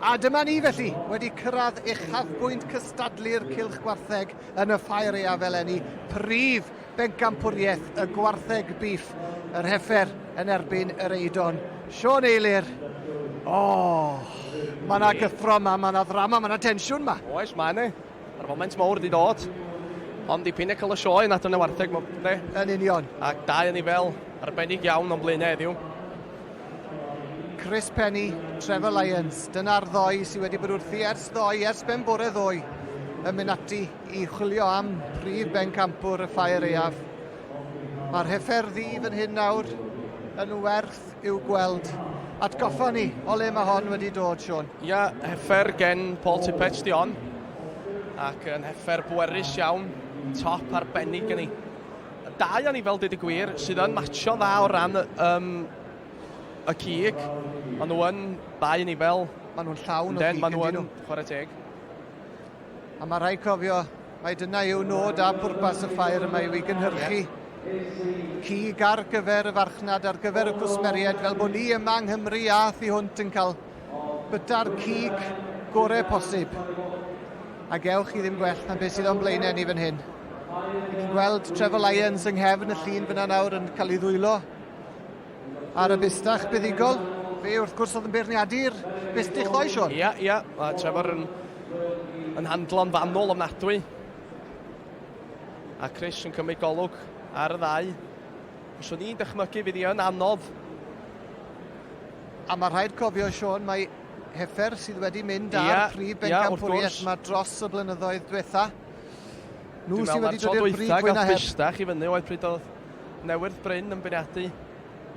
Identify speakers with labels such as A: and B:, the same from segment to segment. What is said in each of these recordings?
A: A dyma ni felly, wedi cyrraedd uchafbwynt cystadlu'r Cylch Gwartheg yn y Ffair Aeaf eleni, prif bencampwriaeth y Gwartheg Bîff, yr heffer yn erbyn yr Eidon. Siôn Eilir, o, oh, mae yna gyffro yma, mae yna ddrama, mae yna tensiwn yma.
B: Oes, mae yna. Mae'r foment mawr wedi dod. Ond i pinnacle y sioe yn adran y wartheg, ne?
A: Yn union.
B: Ac dau yn ei fel arbennig iawn o'n blaenau heddiw.
A: Chris Penny, Trevor Lyons. Dyna'r ddoi sydd wedi bod wrthi ers ddoe, ers ben bore ddoe, yn mynd ati i chwilio am prif bencampwr y ffair aeaf. Mae'r heffer ddu fan hyn nawr yn werth i'w gweld. Atgoffa ni o le mae hon wedi dod, Siôn.
B: Ia, heffer gen Paul Tippett di hon. Ac yn heffer bwerus iawn, top arbennig gen i. Dau anifail, dweud y gwir, sydd yn matcho'n dda o ran um, y cig. Maen nhw yn ddau anifail.
A: Maen nhw'n llawn o gig,
B: Maen nhw yn chwarae teg.
A: A mae rhaid cofio, mae dyna yw nod a pwrpas y ffair yma yw i gynhyrchu yeah. cig ar gyfer y farchnad, ar gyfer y cwsmeriaid, fel bod ni yma yng Nghymru a thu hwnt yn cael byta'r cig gorau posib. A gewch chi ddim gwell na beth sydd o'n blaenau ni fan hyn. Ni'n gweld Trevor Lyons yng nghefn y llun fyna nawr yn cael ei ddwylo ar y bustach buddugol. Fe wrth gwrs oedd yn beirniadu'r bustych ddoe, Siôn.
B: Ia, ia. Mae Trevor yn, yn handlo'n fanwl ofnadwy. A Chris yn cymryd golwg ar y ddau. Fyswn i'n dychmygu fydd hi yn anodd.
A: A mae rhaid cofio, Siôn, mae heffer sydd wedi mynd ar yeah, prif bencampwriaeth yeah, yma dros y blynyddoedd diwetha. Nhw sydd wedi dod i'r brig fwy na heb.
B: Bustach i fyny oedd pryd oedd Newydd Bryn yn beirniadu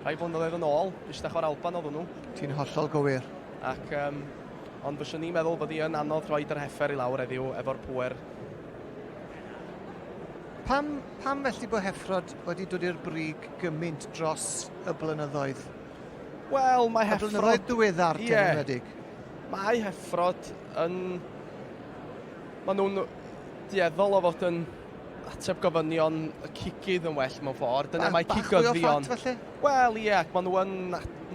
B: rhai blynyddoedd yn ôl. Bustach o'r Alban oedd nhw.
A: Ti'n hollol gywir.
B: Ac, um, ond fyswn i'n meddwl bod hi yn anodd rhoi yr heffer i lawr heddiw efo'r pŵer.
A: Pam, pam felly bod heffrod wedi dod i'r brig gymaint dros y blynyddoedd?
B: Wel, mae heffrod...
A: Y blynyddoedd diweddar, yeah. enwedig.
B: Mae heffrod yn... Maen nhw'n dueddol o fod yn ateb gofynion y cigydd yn well mewn ffordd. Dyna mae cigyddion...
A: Bach fwy o ffat,
B: falle? Wel, ie, ac maen nhw yn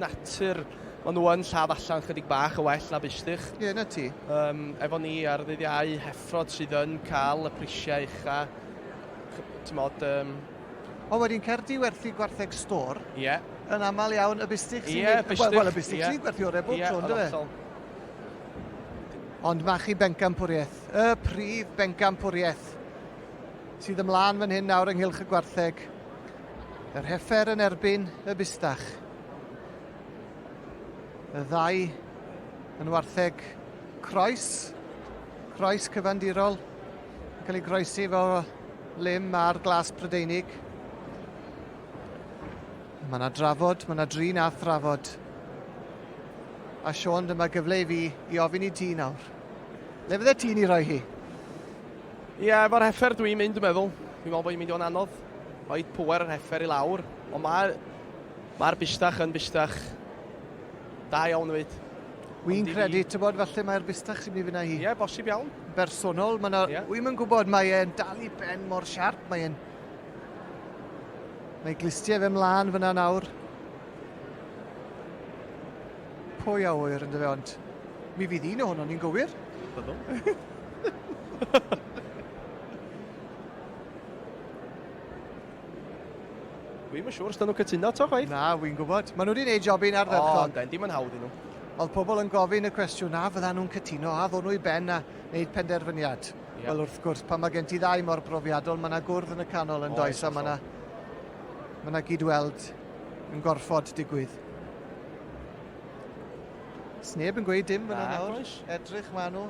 B: natur... Maen nhw yn lladd allan chydig bach yn well na bustych.
A: Ie, na ti.
B: Um, efo ni ar ddydd Iau, heffrod sydd yn cael y prisiau ucha. Ti'n um,
A: Ond wedyn cer di werthu gwartheg stôr.
B: Ie. Yeah.
A: Yn aml iawn y bustych
B: sy'n... Ie, bustych.
A: Wel, y bustych yeah. sy'n gwerthu orau bob yeah, tro, ynddo fe? Ond mae chi bencampwriaeth, y prif bencampwriaeth sydd ymlaen fan hyn nawr ynghylch y gwartheg. Yr heffer yn erbyn y bustach. Y ddau yn wartheg croes, croes cyfandirol, yn cael ei groesi efo lim a'r glas Prydeinig. Mae yna drafod, mae yna drin a thrafod. A Siôn, dyma gyfle i fi i ofyn i ti nawr. Le fydde ti'n ei rhoi hi?
B: Ie, yeah, efo'r heffer dwi'n mynd, dwi'n meddwl. Dwi'n meddwl bod hi'n mynd o'n anodd. Rhoi pwer yr heffer i lawr. Ond mae'r mae bustach yn bustach da iawn hefyd.
A: Wy'n credu, ti'n bod, falle mae'r bustach sy'n mynd i fynd â hi.
B: Ie, yeah, bosib iawn.
A: Bersonol, mae yna... Yeah. Wy'm yn gwybod, mae e'n dal i ben mor siarp, mae e'n... Mae glustiau fe mlaen fyna nawr. Pwy a ŵyr yn dyfe, ond mi fydd un ohono ni'n gywir.
B: Byddwn. Dwi'm yn siŵr os 'dyn nhw'n cytuno 'to chwaith.
A: Na, wi'n gwybod. Maen nhw wedi gwneud jobyn ardderchog.
B: O, ynden, dim yn hawdd i nhw.
A: Oedd pobl yn gofyn y cwestiwn, a fyddan nhw'n cytuno, a ddon nhw i ben a wneud penderfyniad? Yeah. Wel, wrth gwrs, pan mae gen ti ddau mor brofiadol, mae yna gwrdd yn y canol yn does, a mae yna mae yna gydweld yn gorfod digwydd. Sneb yn gweud dim fyna nawr. Edrych maen nhw.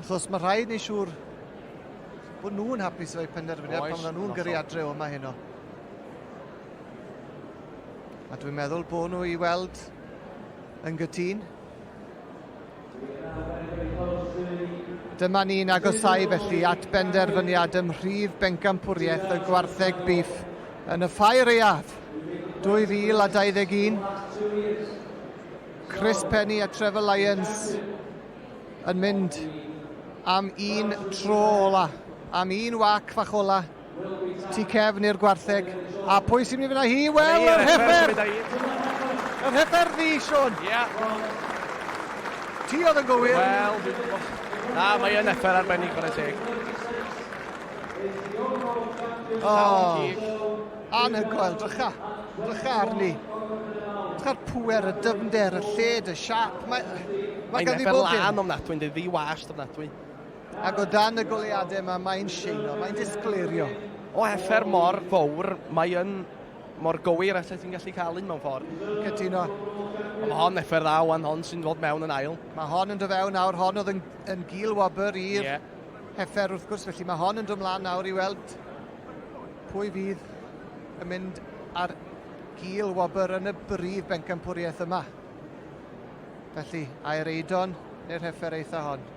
A: Achos mae rhaid neu siŵr bod nhw'n hapus efo'u penderfyniad pan fyddan nhw'n gyrru adre o yma heno. A dwi'n meddwl bod nhw i weld yn gytûn. Dyma ni'n agosau felly at benderfyniad ym mhrif bencampwriaeth y gwartheg bîff yn y Ffair Aeaf 2021. Chris Penny a Trevor Lyons yn mynd am un tro ola, am un wac fach ola. Tu cefn i'r gwartheg. A pwy sy'n mynd i fynd â hi? Wel, yr heffer! Yr heffer ddi, Siôn!
B: Ie.
A: Ti oedd yn gywir.
B: Wel, dwi'n gwybod. Na, mae yn effer arbennig, chwarae teg.
A: Oh, anhygoel, drycha. Drycha arni. Drycha'r pŵer, y dyfnder, y lled, y siap. Mae, mae
B: Mae'n effer lan ofnadwy, yn ddi wast ofnadwy.
A: Ac o dan y goleuadau yma, mae'n sheino, mae'n disgleirio.
B: O heffer mor fawr, mae yn mor gywir allet ti'n gallu cael un mewn ffordd.
A: Cytuno.
B: Ond mae hon effer dda wan, hon sy'n dod mewn yn ail.
A: Mae hon yn dod fewn nawr, hon oedd yn, yn gil wobr i'r yeah. heffer wrth gwrs, felly mae hon yn dod mlaen nawr i weld pwy fydd yn mynd ar gil wobr yn y brif bencampwriaeth yma. Felly, ai'r Eidon neu'r heffer eitha hon?